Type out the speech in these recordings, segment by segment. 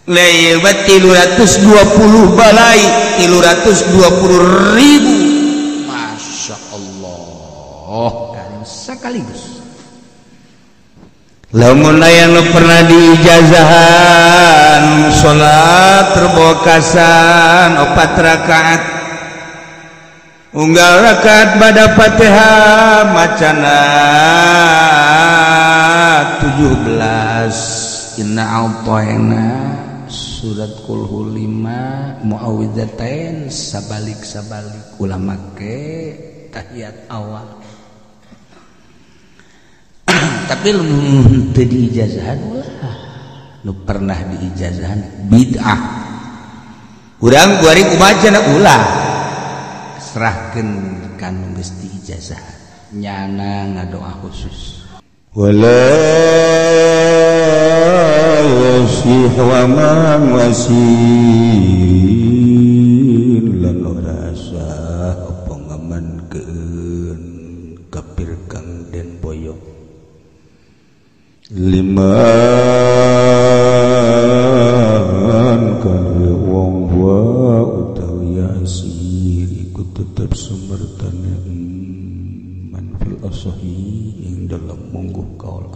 Lewat 320 balai 320.000. Masya Allah kan sekaligus. Lamun aya nu pernah diijazahan salat terbokasan 4 rakaat unggal rakaat pada Fatihah macana 17 inna a'tayna surat kulhu 5 muawwidzatain sabalik-sabalik ulah make tahiyat awal. Tapi lu teu diijazahan ulah nu pernah diijazahan bid'ah urang kuari kumaha cenah ulah serahkeun ka nu geus diijazahan nyana ngadoa khusus wala yasih wa man wasil lan ora sah apa ngamankeun kafir kang den boyong liman kana wong wa utawi yasir iku tetep sumertane man fil asahi ing dalem mungguh kaul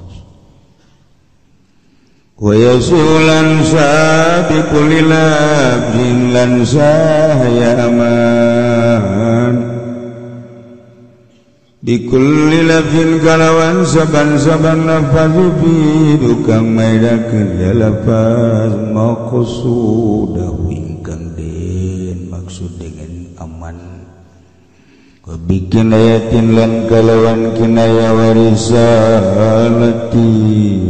wa yasulan sabiqul labdin lan sahya aman bikulli lafzin kalawan saban-saban lafaz fi dukang maidakeun ya lafaz maqsudahu ingkang den maksud dengan aman wa bikinayatin lan kalawan kinaya warisalatin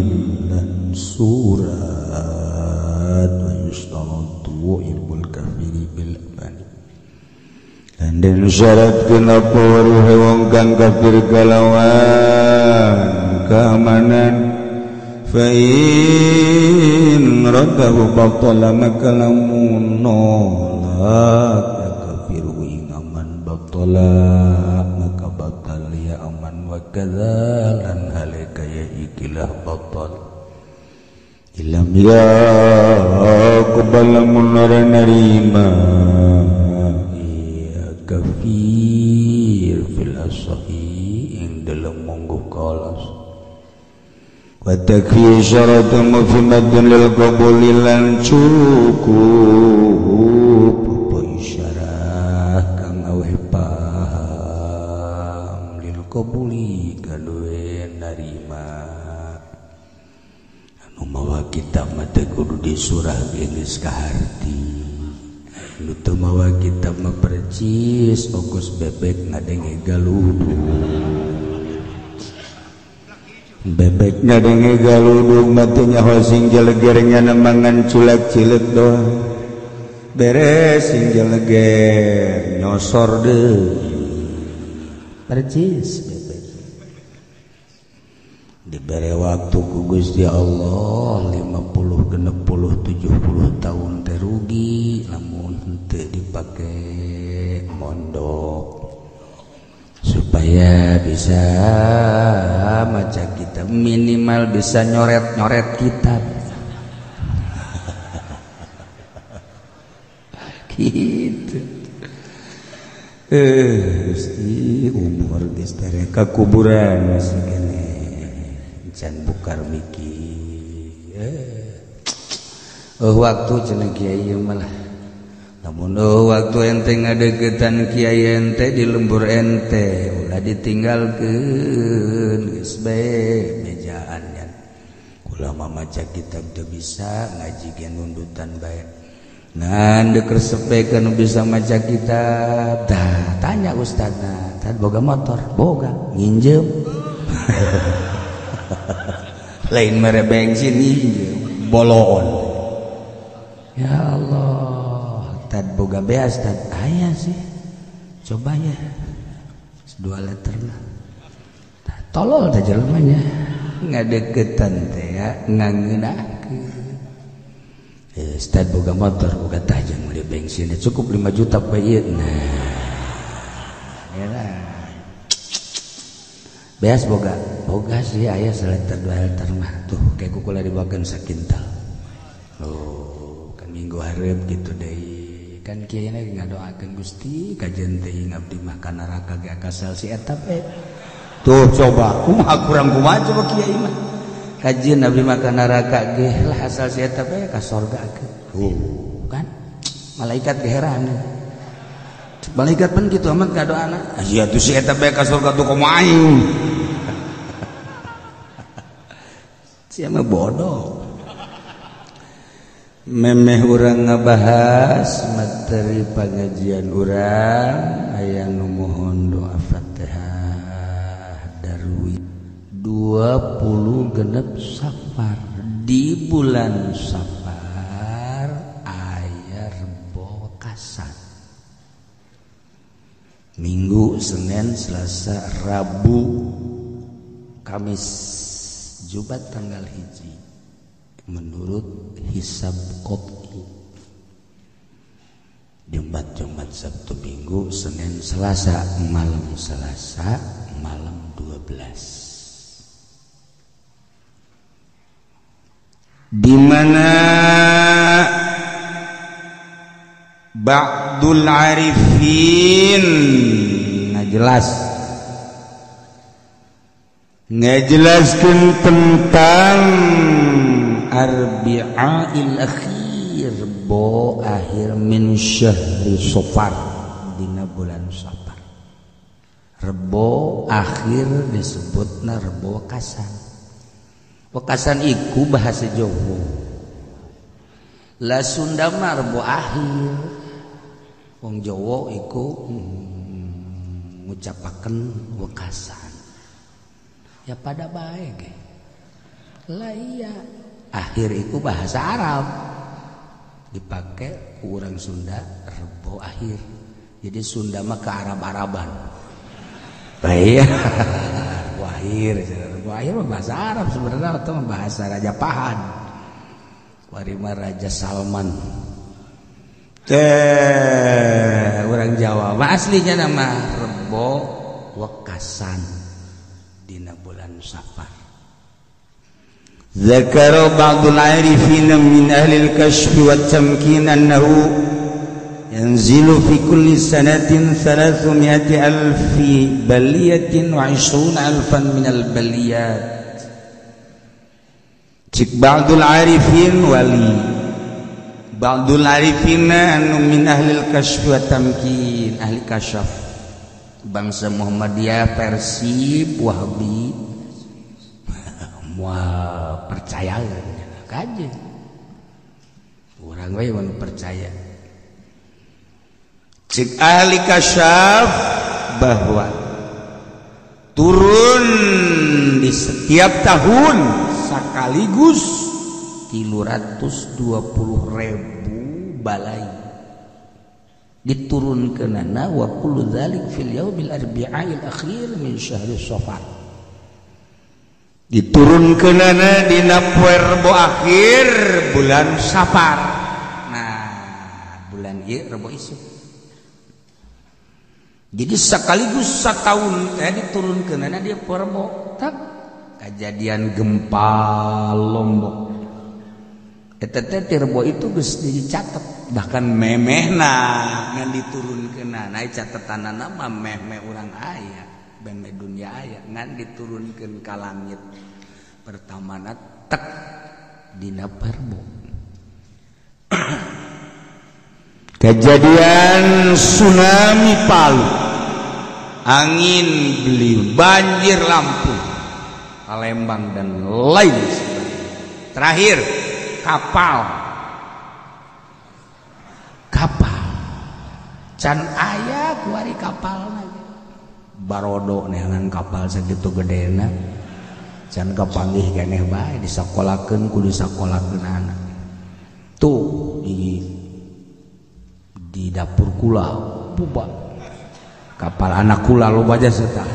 lan surat wa yustaratu ilmul kafiri bil amani dan den syaratkeun apa waruhe wong kang kafir kalawan keamanan fa in raddahu batala maka lamun nolak ya kafiru ing aman batala maka batal ya aman wa kadza lan hale kaya ikilah batal ilam ya qabala mun ora narima kafir fil asahi ing dalem monggo kalas wa takfi syaratun mufhimatun lil qabuli lan cukup apa isyarah kang aweh paham lil qabuli kaduwe narima anu mawa kitab mah teu kudu disurah geus kaharti. Nu teu mawa kitab mah percis okus bebek ngadenge galudug. Bebek ngadenge galudug mah teu nyaho sing jeleger nyana mangan culak cileuk doang. Beres sing jeleger nyosor deui. Percis bebek. Dibere waktu ku Gusti Allah 50 60 70 tahun teh rugi lamun henteu dipake mondok supaya bisa maca kitab minimal bisa nyoret-nyoret kitab gitu. Gusti umur geus tere ka kuburan masih keneh can bukar mikir waktu cenah kiai malah lamun waktu ente ngadeukeutan kiai ente di lembur ente ulah ditinggalkeun geus bae bejaan nya kula mah maca kitab teu bisa ngaji ge nundutan bae ngan deuk resep nu bisa maca kitab tah tanya ustadna tad boga motor boga nginjem lain mere bensin nginjem boloon ya Allah tad boga beas tad aya sih coba ya 2 liter lah tolol teh jelema nya ngadeukeutan teh ya ngangeunahkeun Ustad boga motor boga tajang meuli bensin cukup 5 juta poe ieu nah ya beas boga boga sih aya seliter 2 liter mah tuh kayak kukula dibawakeun sakintal. Oh Minggu hareup kitu deui. Kan kiai na ngadoakeun Gusti kajen teuing abdi mah ka neraka ge kasal si eta we. Tuh coba kumaha kurang kumaha coba kiai mah. Kajen abdi mah ka neraka ge lah asal si eta we ka sorga ke. Kan malaikat ge heran. Malaikat pun kitu amat ngadoana. Sia tuh si eta we ka sorga tuh komo aing. Sia mah bodoh. Memeh urang ngabahas materi pengajian urang aya nu mohon doa Fatihah darwi 26 Safar di bulan Safar aya Rebo Kasan Minggu, Senin, Selasa, Rabu, Kamis, Jumat tanggal 1 menurut hisab qot'i. Jumat, Jumat, Sabtu, Minggu, Senin, Selasa, malam Selasa, malam 12. Di mana ba'dul arifin jelas ngajelaskeun tentang arbi'ail akhir bo akhir min syahri Safar dina bulan Safar. Rebo akhir disebutna Rebo Wekasan. Wekasan iku bahasa Jawa. Lah Sunda mah Rebo akhir. Wong Jawa iku ngucapaken wekasan. Ya pada bae ge. Lah iya, akhir iku bahasa Arab. Dipakai ku urang Sunda Rebo akhir. Jadi Sunda mah ke Arab-Araban. Baik. Rebo akhir, Rebo akhir mah bahasa Arab sebenarnya atau bahasa Raja Pahan. Warima Raja Salman. Teh orang Jawa mah aslinya nama Rebo Wekasan dina bulan Safar. Zakara ba'dul arifin min ahli al-kashf wa tamkin annahu yanzilu fi kulli sanatin 300,000 baliyatin wa 20,000 min al-baliyat. Cik ba'dul arifin wali ba'dul arifin anu min ahli al-kashf wa tamkin, ahli kasyaf bangsa Muhammadiyah versi Wahabi. Wah, percaya kaje. Urang we mah percaya. Cik ahli kasyaf bahwa turun di setiap tahun sekaligus 320,000 balai diturunkeunana wa kullu dzalik fil yaumil arbi'il akhir min syahri Safar. Diturunkeunana dina poe Rebo akhir bulan Safar. Nah, bulan ieu Rebo isuk. Jadi sekaligus setahun teh diturunkeunana dia poe Rebo. Tak kejadian gempa Lombok. Eta teh Rebo itu geus dicatet, bahkan memehna ngan diturunkeunana catetanana mah meh-meh urang aya. Beme dunia aya ngan diturunkeun ka langit pertamana tek dina Rebo. Kejadian tsunami Palu, angin beliung, banjir Lampung, Palembang dan lain sebagainya. Terakhir kapal, kapal can aya kuari kapal lagi. Barodo neangan kapal segitu gedena can kapanggih keneh bae disakolakeun kudu disakolakeun anak tuh di dapur kula buba kapal anak kula loba jasa tah.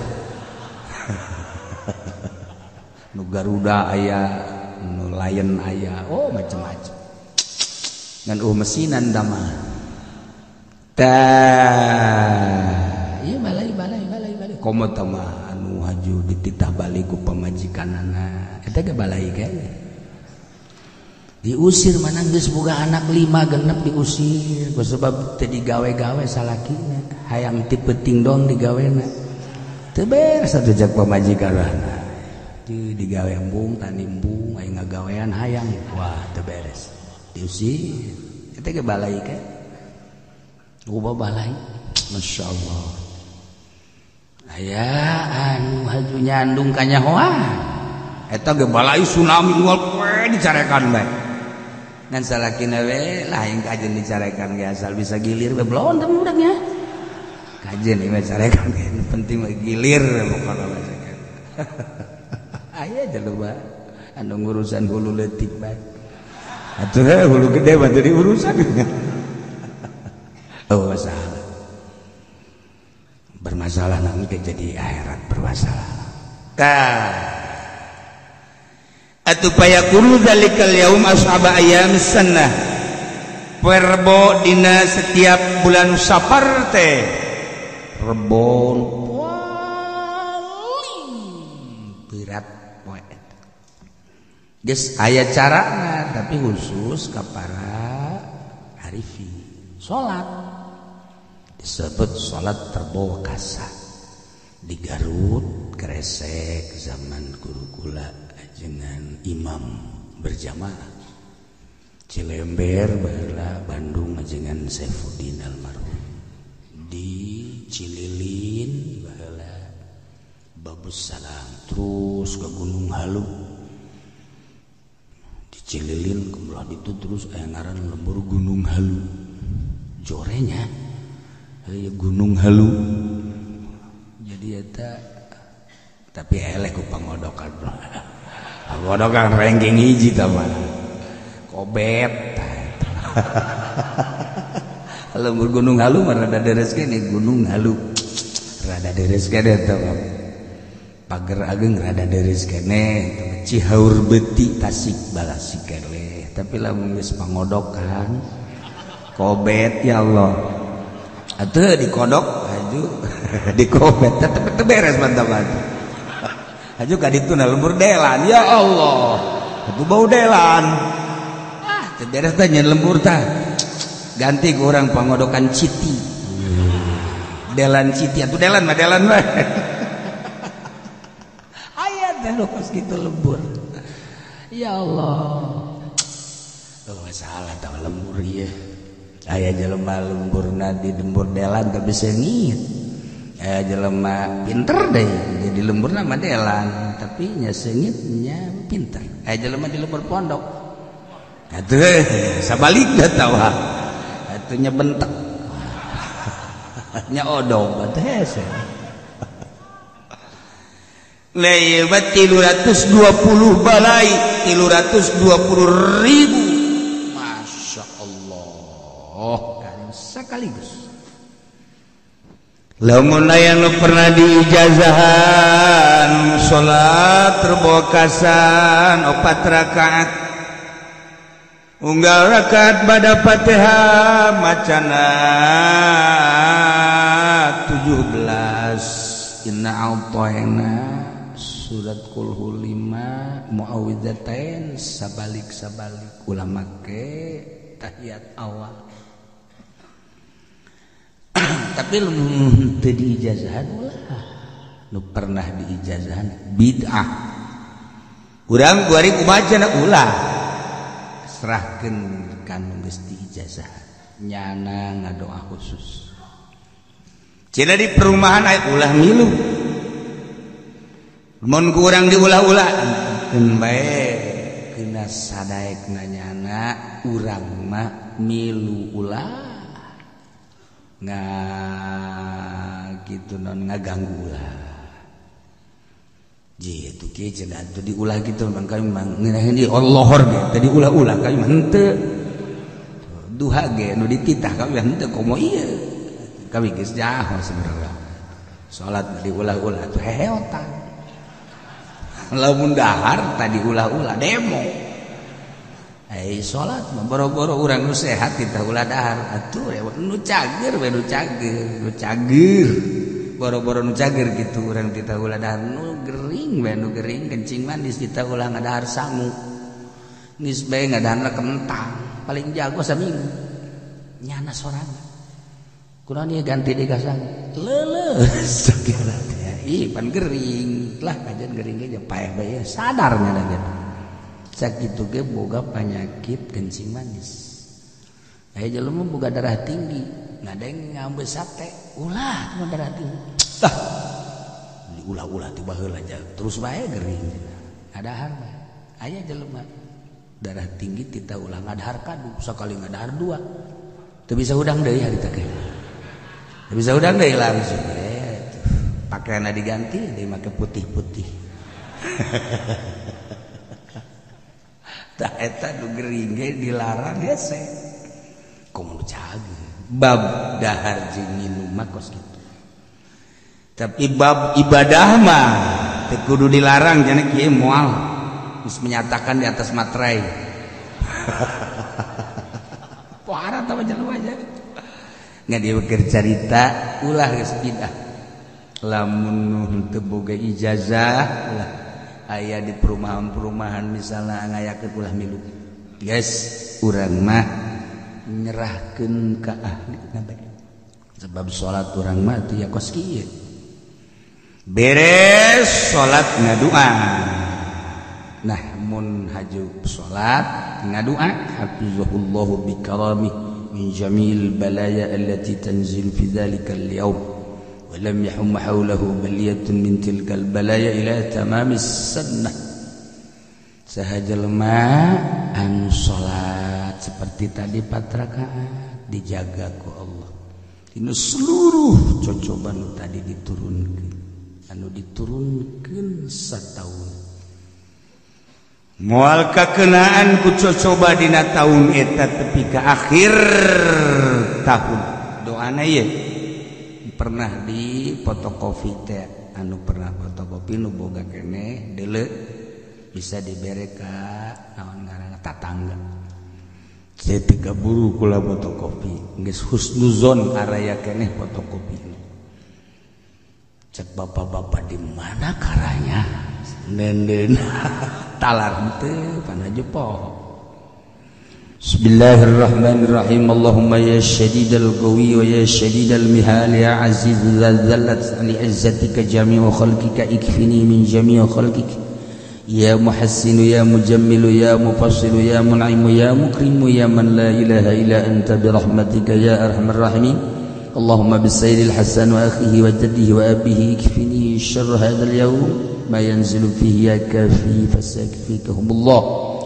Nu Garuda aya, nu Lion aya, oh macam-macam ngan mesinan damah tah ieu balai balai balai balai komo mah anu haju dititah balik ku pamajikanana eta ge balai kene. Diusir mana geus boga anak 5 genep diusir kusebab teu digawe-gawe salakina hayang ti peuting dong digawena teu beres atuh jak pamajikan. Di digawe embung tani embung aya ngagawean hayang wah teu beres diusir eta ge balai ke ubah balai masyaallah aya anu haju nyandung kanyahoan eta ge balai tsunami unggal poe dicarekan bae ngan salakina we lain kajen dicarekan ge asal bisa gilir we belon teh budaknya kajen ieu carekan ge penting mah gilir pokona mah aya jelema anu ngurusan hulu leutik bae atuh hulu gede mah teu diurusan. Oh masalah bermasalah nanti jadi akhirat bermasalah. Tah atuh payakunu dzalikal yaum ashaba ayam sanah Rebo dina setiap bulan Safar teh Rebo paling berat poe eta. Geus aya carana tapi khusus ka para arifin. Salat disebut salat Rebo Kasa di Garut Kresek zaman guru kula dengan imam berjamaah Cilember baheula Bandung dengan Saifuddin almarhum di Cililin baheula Babus Salam terus ke Gunung Halu di Cililin kebelah itu terus aya ngaran lembur Gunung Halu jorenya Gunung Halu jadi eta tapi eleh ku pangodokan pangodokan ranking hiji tah mah kobet lembur Gunung Halu mah rada deres kene Gunung Halu rada deres kene tah Pager Ageng rada deres kene Cihaur Beuti Tasik Balasik keleh tapi lamun geus pangodokan kobet ya Allah atuh dikodok haju dikobet tetep teu beres mantap haju ka ditu na lembur delan ya Allah atuh bau delan ah teu beres teh nyen lembur tah ganti ku urang pangodokan citi delan citi atuh delan mah delan mah aya teh nu kos kitu lembur ya Allah oh salah tah lembur ieu aya jelema lemburna di lembur delan tapi seungit aya jelema pinter deh jadi lemburna mah delan tapi nya seungit nya pinter aya jelema di lembur pondok atuh sabalikna tawa atuh nya bentek nya odong atuh hese lewat 320 balai 320.000 Masya Allah kan sekaligus lamun aya nu pernah diijazahan salat Rebo Kasan 4 rakaat unggal rakaat bada Fatihah macana 17 inna a'tayna surat Qulhu 5 muawwidzatain sabalik-sabalik ulah make tahiyat awal tapi lu teu diijazahan ulah nu pernah diijazahan bid'ah urang kuari kumaha cenah ulah serahkeun ka nu geus diijazahan nyana ngadoa khusus cenah di perumahan aya ulah milu mun ku urang diulah-ulah keun bae kena sadaekna nyana urang mah milu ulah nggak gitu non ngaganggu ulah ji itu kieu cenah atuh diulah gitu mang kami mah ngeunaheun di Allahor ge tadi ulah-ulah kami mah henteu duha ge nu dititah kami henteu komo ieu kami geus jaho sebenarnya salat diulah-ulah tuh heheotan lamun dahar tadi ulah-ulah demo salat boro-boro urang nu sehat kita ulah dahar atuh nu cager we nu cager nu cager boro-boro nu cager kitu urang tita ulah dahar nu gering we nu gering kencing manis tita ulah ngadahar sangu Geus bae ngadaharna kentang, paling jago saminggu. Nyana sorangan. Kunaon ieu ganti deui ka sangu. Leuleus sakira teh. Ih pan gering lah kajian gering ge paeh bae sadar nyana ge. Sakitu ge boga penyakit kencing manis. Aya jelema boga darah tinggi, ngadeng ngambil sate, ulah cuma darah tinggi. Tah. Ulah-ulah ti baheula terus bae gering. Ngadahar bae. Aya jelema darah tinggi tita ulah ngadahar kadu, sakali ngadahar dua. Teu bisa hudang deui harita teh. Teu bisa hudang deui langsung. Pakaianna diganti deui make putih-putih. Tah eta nu gering ge dilarang hese. Komo cager. Bab dahar jeung nginum mah kos kitu. Tapi bab ibadah mah teu kudu dilarang cenah kieu moal geus menyatakan di atas materai. Pohara tah jelema aja. Nggak dia keur carita ulah geus bidah. Lamun henteu boga ijazah ulah aya di perumahan-perumahan misalna ngayakeun ulah milu. Geus urang mah nyerahkeun ka ahli nabi. Sebab salat urang mah teu ya kos kieu. Beres salat ngadua. Nah mun haju salat ngadua hafizahullahu bikarami min jamil balaya allati tanzil fi dhalika al-yawm wa lam yahum hawlahu baliyatun min tilkal balaya ila tamamis sunnah. Saha jelema anu salat seperti tadi 4 rakaat dijaga ku Allah. Dina seluruh cocoban nu tadi diturunkeun. Anu diturunkeun sataun moal kakenaan ku cocoba dina taun eta tepi ka akhir tahun. Doana ieu pernah di fotokopi teh anu pernah fotokopi nu boga keneh deuleu bisa dibere ka naon ngaranna tatangga. Saya teu buru kula fotokopi geus husnuzon araya keneh fotokopi. Cek bapak-bapak di mana karanya nenden talar teu panaju poho. Bismillahirrahmanirrahim. Allahumma ya syadidal qawi wa ya syadidal mihal ya aziz dzallat li izzatika jami'u khalqika ikfini min jami'i khalqik ya muhassinu ya mujammilu ya mufassilu ya mun'imu ya mukrimu ya man la ilaha illa anta bi rahmatika ya arhamar rahimin. Allahumma bisayyidil Hasan wa akhihi wa jaddihi wa abihi ikfini syarra hadzal yaum ma yanzilu fihi ya kafi fasakfikahumullah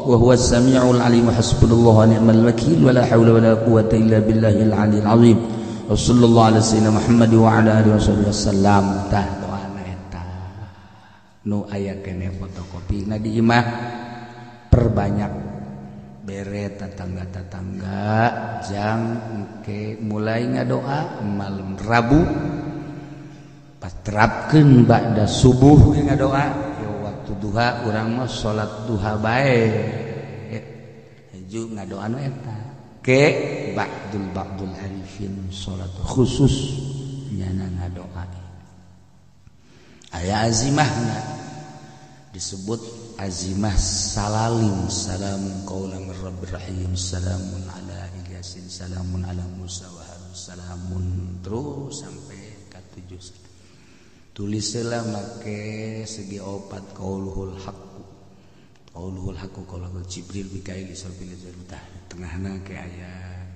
wa huwa as-sami'ul alim. Hasbunallahu wa ni'mal wakil wa la hawla wa la quwwata illa billahil aliyil azim. Wa sallallahu ala sayyidina Muhammad wa ala alihi washabbihi wasallam. Tah doana eta nu aya keneh fotokopi na di imah perbanyak bere tetangga-tetangga jang engke mulai ngadoa malam Rabu pas terapkeun ba'da subuh ge ngadoa ya waktu duha urang mah salat duha bae haju ngadoa nu eta ke ba'dul arifin salat khusus nyana ngadoa aya azimahna disebut azimah salalim salamun qaulan mir rabbir rahim salamun ala Ilyasin salamun ala Musa wa Harun salamun terus sampai ka 7. Tulislah make segi opat qauluhul haqqu qauluhul haqqu qaulul Jibril Mikail Israfil Azrutah tengahna ke ayat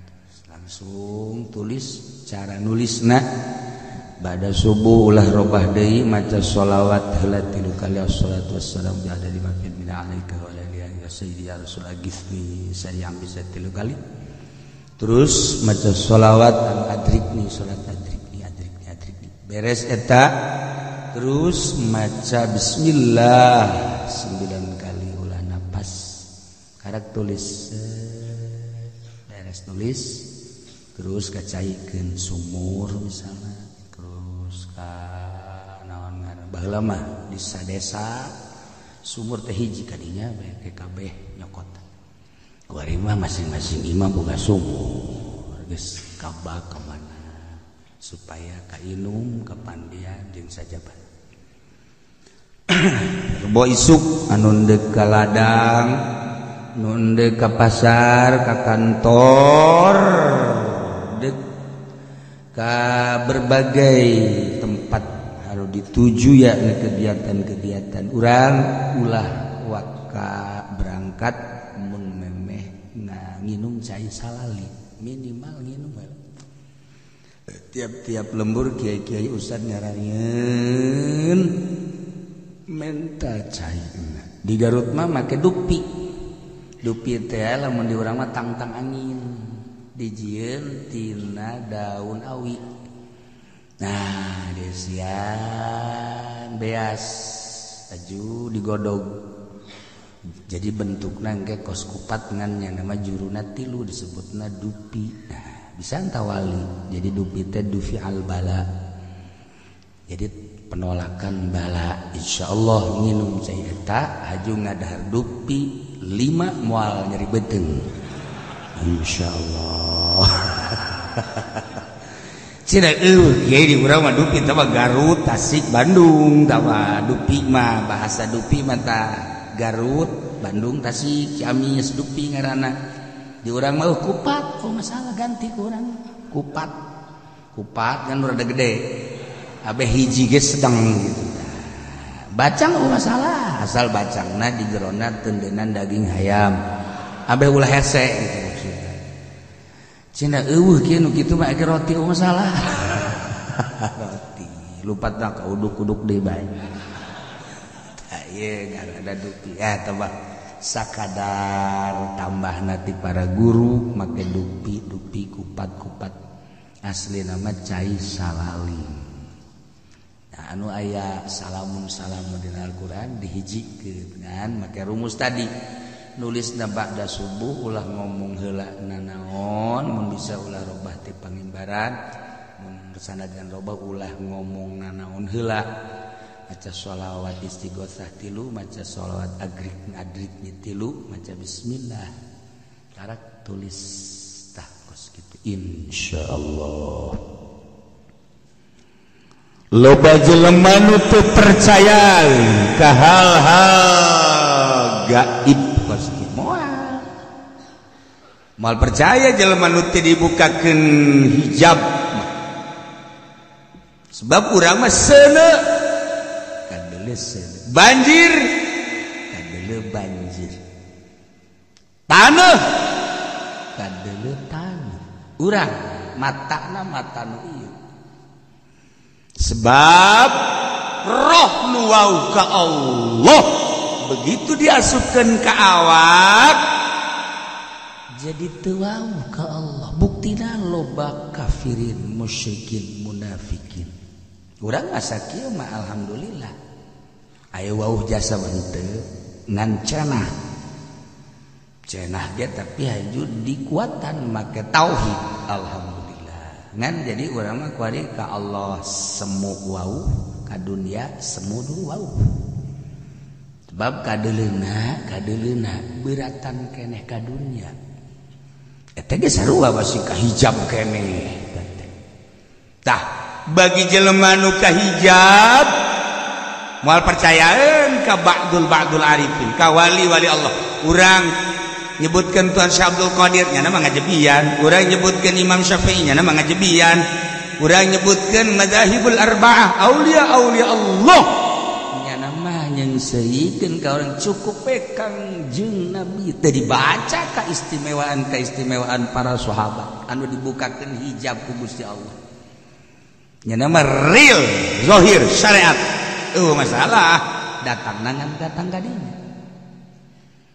langsung tulis cara nulisna. Ba'da subuh ulah robah deui maca sholawat heula 3 kali assalatu wassalamu ala lima fil min alaika wa ala alihi ya sayyidi ya rasul agithni sayang bisa 3 kali. Terus maca sholawat adrikni salat adrikni adrikni adrikni beres eta terus maca bismillah 9 kali ulah napas karak tulis beres tulis terus kacaikeun sumur misalnya terus ka naon ngaran baheula mah di sadesa sumur teh hiji kadinya bae kabeh nyokot. Kuari mah masing-masing imah boga sumur geus kabak ka mana supaya kainum kapandian jeung sajaban. Rebo isuk anu deuk ka ladang Nu deuk ka pasar, ka kantor, deuk ka berbagai tempat harus dituju ya kegiatan-kegiatan urang ulah waka berangkat mun memeh nginum cai salali minimal nginum tiap-tiap lembur kiai-kiai ustad ngaranyeun menta cai di Garut mah make dupi dupi teh lamun di urang mah tangtang angin dijieun tina daun awi. Nah desian beas aju digodog jadi bentukna engke kos kupat ngan nya nama juruna tilu disebutna dupi. Nah bisa tawali jadi dupi teh dufi al bala jadi penolakan bala. Insyaallah nginum cai eta haju ngadahar dupi 5 moal nyeri beuteung insyaallah. Cina eueuh kiai di urang mah dupi teh mah Garut, Tasik, Bandung tah mah dupi mah bahasa dupi mah tah Garut, Bandung, Tasik, Ciamis dupi ngaranna. Di urang mah kupat, oh masalah ganti ku urang kupat. Kupat kan rada gede. Abeh hiji ge sedang gitu. Bacang oh masalah, asal bacangna di jerona tendenan daging hayam. Abeh ulah hese gitu maksudna. Cina eueuh kieu nu kitu mah eke roti oh masalah. Roti lupatna ka uduk-uduk deui bae. Tah ieu ngaranna dupi ah tah sakadar tambahna ti para guru make dupi dupi kupat-kupat asli nama cai salali. Nah, anu aya salamun salamun dina Al-Qur'an dihijikeun kan make rumus tadi nulisna ba'da subuh ulah ngomong heula nanaon mun bisa ulah robah ti pangimbaran mun sanajan robah ulah ngomong nanaon heula maca sholawat istighosah tilu maca sholawat agrik adrik tilu maca bismillah karak tulis tah kos kitu insyaallah. Loba jelema nu teu percaya ka hal-hal gaib kos kitu moal moal percaya jelema nu teu dibukakeun hijab sebab urang mah seuneu kadele seuneu banjir kadele banjir taneuh kadele taneuh urang matana mata nu ieu sebab roh nu wau ka Allah begitu diasupkeun ka awak jadi teu wau ka Allah buktina loba kafirin musyrikin munafikin urang asa kieu mah alhamdulillah aya wau jasa henteu ngan cenah cenah ge tapi haju dikuatan make tauhid alhamdulillah ngan jadi urang mah kuari ka Allah semu wau ka dunia semu dulu wau sebab kadeuleuna kadeuleuna beratan keneh ka dunia eta ge sarua basi ka hijab keneh tah bagi jelema nu ka hijab moal percayaeun ka ba'dul ba'dul arifin ka wali-wali Allah urang nyebutkan Tuhan Syekh Abdul Qadir nyana mah ngajebian urang nyebutkan Imam Syafi'i nyana mah ngajebian urang nyebutkan madzahibul arba'ah aulia aulia Allah nyana mah nyengseuikeun ka urang cukup we Kangjeng Nabi teu dibaca kaistimewaan-kaistimewaan para sahabat anu dibukakeun hijab ku Gusti Allah nyana mah real zahir syariat eueuh masalah datang nangan datang ka dinya.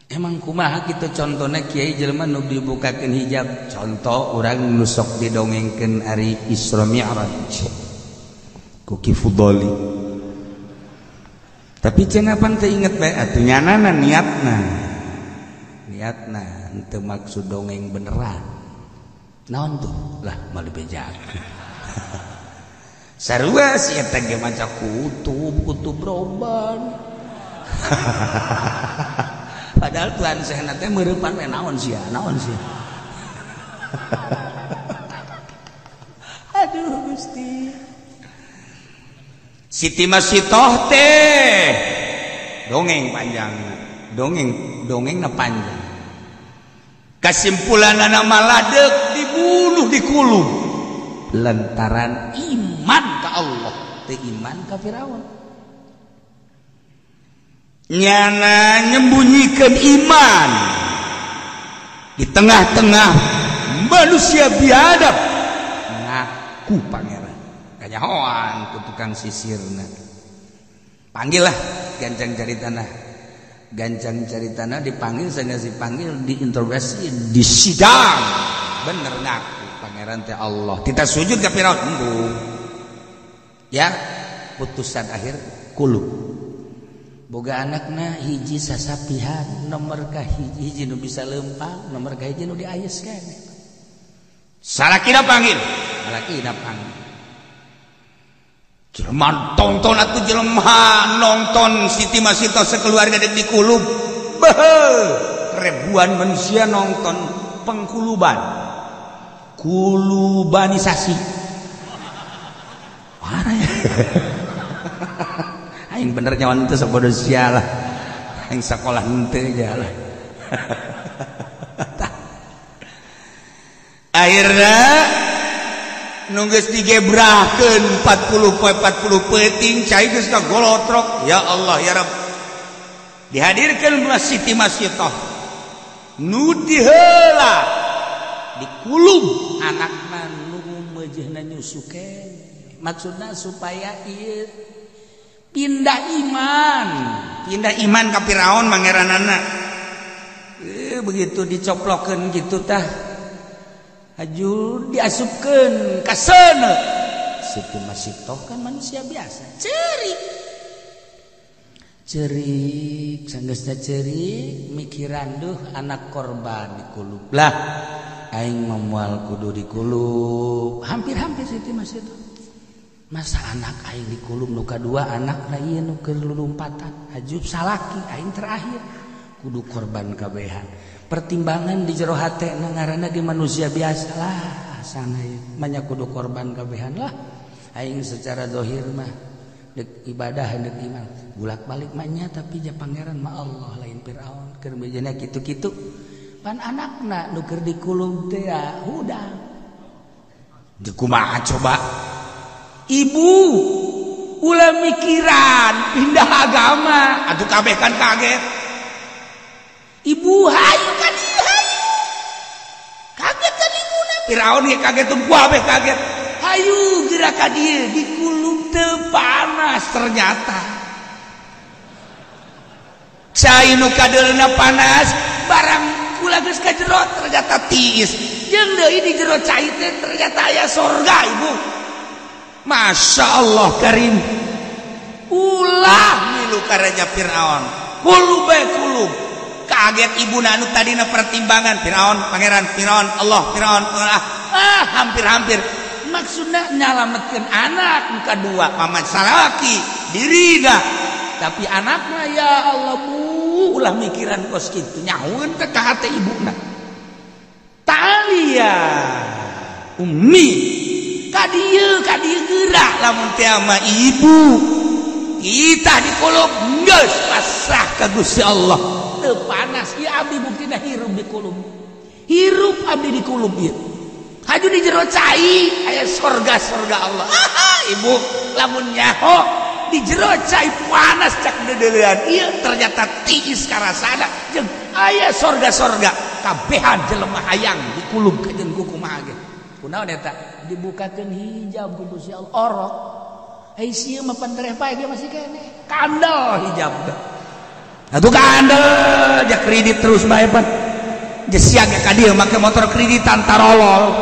Emang kumaha kitu contohna kiai jelema nu dibukakeun hijab contoh urang nu sok didongengkeun ari Isra Mi'raj ku Ki Fudoli tapi cenah pan teu inget bae atuh nyanana niatna niatna henteu maksud dongeng beneran naon tuh lah moal dibejakeun sarua si eta ge maca kutub kutub roban. Padahal Tuhan sehna teh meureupan we naon sia naon sia. Aduh Gusti. Siti Masitoh teh dongeng panjang, dongeng dongengna panjang. Kesimpulan anak maladek dibunuh dikulub lantaran iman ke Allah teu iman ka Firaun. Nyana nyembunyikan iman di tengah-tengah manusia biadab ngaku pangeran kanyahoan ku tukang sisirna. Panggil lah gancang cari tanah, gancang cari tanah dipanggil, sanggeus dipanggil diinterogasi disidang, bener ngaku pangeran teh Allah. Kita sujud ka Firaun embung. Ya putusan akhir kulub. Boga anakna hiji sasapihan nomor ka hiji, hiji nu bisa leumpang nomor ka hiji nu diayes keneh. Salakina panggil, salakina panggil. Jelema tonton atuh jelema nonton Siti Masito sekeluarga dek dikulub. Beuh, ribuan manusia nonton pengkuluban. Kulubanisasi. Parah ya. Aing bener nyawan teu sabodo sia lah. Aing sakolah henteu lah. Akhirna nu geus digebrahkeun 40 poe 40 peuting cai geus kagolotrok. Ya Allah ya Rabb. Dihadirkeun Siti Masitoh nu diheula dikulub anakna nu meujeuhna nyusukeun. Maksudna supaya ieu pindah iman, pindah iman ka Firaun mangeranana. Begitu dicoplokeun gitu tah haju diasupkeun ka seuneu. Siti Masitoh kan manusia biasa, cerik. Cerik, sanggeusna cerik mikiran duh anak korban dikulub. Lah aing moal kudu dikulub. Hampir-hampir Siti Masitoh. Masa anak aing dikulub nu kadua anak ieu nu keur lulumpatan haju salaki aing terakhir kudu korban kabehan. Pertimbangan di jero hate na ngaranna di manusia biasa lah sana ieu manya kudu korban kabehan lah aing secara zahir mah deuk ibadah deuk iman bolak-balik mah nya tapi ja pangeran mah Allah lain Firaun keur bejana kitu-kitu pan anakna nu keur dikulub teh ya hudang dikumaha coba. Ibu ulah mikiran pindah agama atuh kabeh kan kaget. Ibu hayu ka dieu hayu. Kaget kan ibuna. Firaun ge kaget teu kabeh kaget. Hayu geura ka dieu dikulub teu panas ternyata. Cai nu kadeulna panas barang kula geus ka jero ternyata tiis. Jeung deui di jero cai teh ternyata aya sorga ibu. Masya Allah karim. Ulah milu karanya Firaun. Kulub bae kulub. Kaget ibu anu tadina pertimbangan Firaun pangeran Firaun Allah Firaun ah hampir-hampir maksudna nyalametkeun anak nu kadua paman salaki dirina tapi anakna ya Allah bu ulah mikiran kos kitu nyahueun teh ka hate ibuna. Talia ummi ka dieu geura lamun teh mah ibu kita dikulub geus pasrah ka Gusti Allah teu panas ieu abdi buktina hirup dikulub, hirup abdi dikulub ieu haju di jero cai aya sorga-sorga Allah. Ibu lamun nyaho di jero cai panas cak deudeulean ieu ternyata tiis karasana jeung aya sorga-sorga kabehan jelema hayang dikulub ka jeung kumaha ge. Kunaon eta dibukakeun hijab ku Gusti Allah orok. Ai sieun mah pantereh pae ge masih keneh. Kandel hijab teh. Atuh kandel ja kredit terus bae pan. Ja siaga ka dieu make motor kreditan tarolol.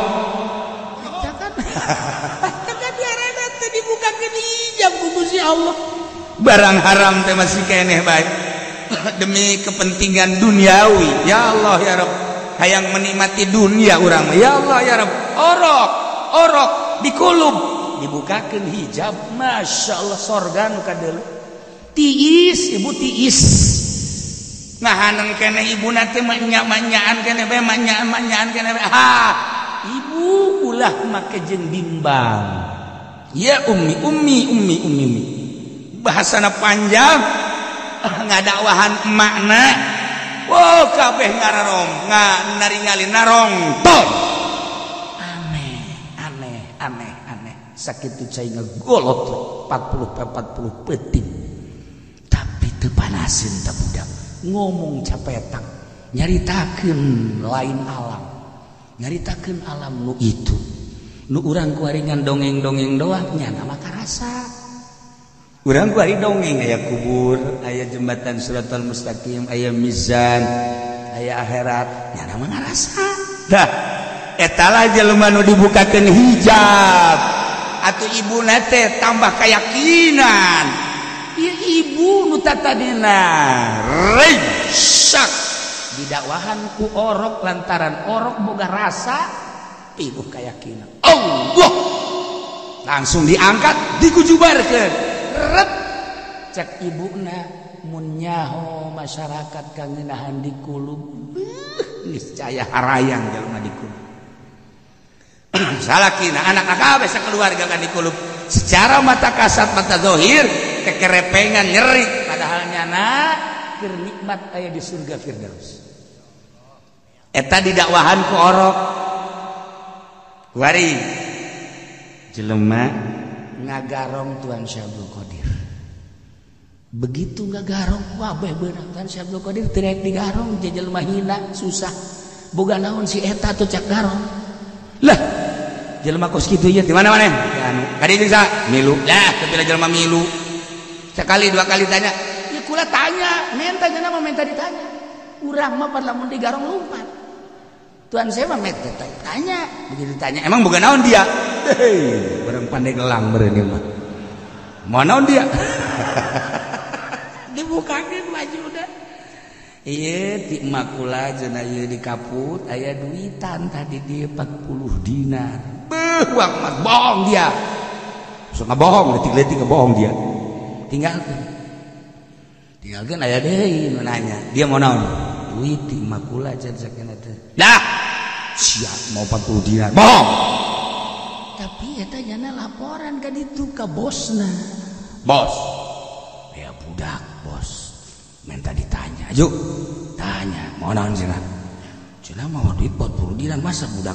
Eta kan. Eta diarana teh dibukakeun hijab ku Gusti Allah. Barang haram teh masih keneh bae. Demi kepentingan duniawi. Ya Allah ya Rabb. Hayang menikmati dunia urang ya Allah ya Rabb. Orok orok dikulub dibukakeun hijab Masya Allah sorga nu kadeuleu tiis ibu tiis ngahaneng keneh ibuna teh manya-manyaan keneh bae manya-manyaan keneh bae. Ha ibu ulah make jeung bimbang ya ummi ummi ummi ummi ummi bahasana panjang ngadakwahan emakna Wow, kabeh ngararom, naringali narongton. Aneh, aneh, aneh, aneh. Sakitu cai ngegolot 40 peuting. Tapi teu panaseun ta budak. Ngomong capetang, nyaritakeun lain alam. Nyaritakeun alam nu itu. Nu urang kuaringan dongeng-dongeng doang nya mah karasa. Urang kuari dongeng aya kubur, aya jembatan Shiratal Mustaqim, aya mizan, aya akhirat, nya mah ngarasa. Dah, eta lah jelema nu dibukakeun hijab. Atuh ibuna teh tambah keyakinan. Ieu ibu nu tatadina rejsak didakwahan ku orok lantaran orok boga rasa pinuh keyakinan. Allah langsung diangkat dikujubarkeun. Ret cek ibuna mun nyaho masyarakat kangenahan di kulub niscaya harayang jelema di kulub. Salakina anak kabeh sakeluarga kan di kulub secara mata kasat mata zahir kekerepengan nyeri padahal nyana keur nikmat aya di surga firdaus. Eta didakwahan ku orok kuari jelema ngagarong Tuan Syekh Abdul Qadir. Begitu ngagarong wabeh beunang Tuan Syekh Abdul Qadir teu rek digarong jelema hina susah. Boga naon si eta tuh cak garong. Lah jelema kos kitu ieu di mana maneh? Anu ka dieu sa milu. Lah teu jelema milu. Sekali dua kali tanya, ya kula tanya, menta nya mah menta ditanya. Urang mah lamun digarong lumpat. Tuan saya mah menta tanya, begitu tanya, emang boga naon dia? Hei, orang pandai ngelang meureun mah. Mau naon dia? Dibukakeun baju udah. Ieu ti makula cenah ieu di kaput aya duitan tadi dia 40 dinar. Beuh, uang mah bohong dia. Sok ngabohong, leutik-leutik ngebohong dia. Tinggalkeun. Tinggalkeun aya deui nu nanya. Dia mau naon? Duit ti makula cenah sakena teh. Dah. Siap mau 40 dinar. Bohong. Tapi eta jana laporan ka ditu ka bosna. Bos. Ya budak, bos. Minta ditanya. Ayo. Tanya, mau naon cenah? Cenah mau duit 40 dinar masa budak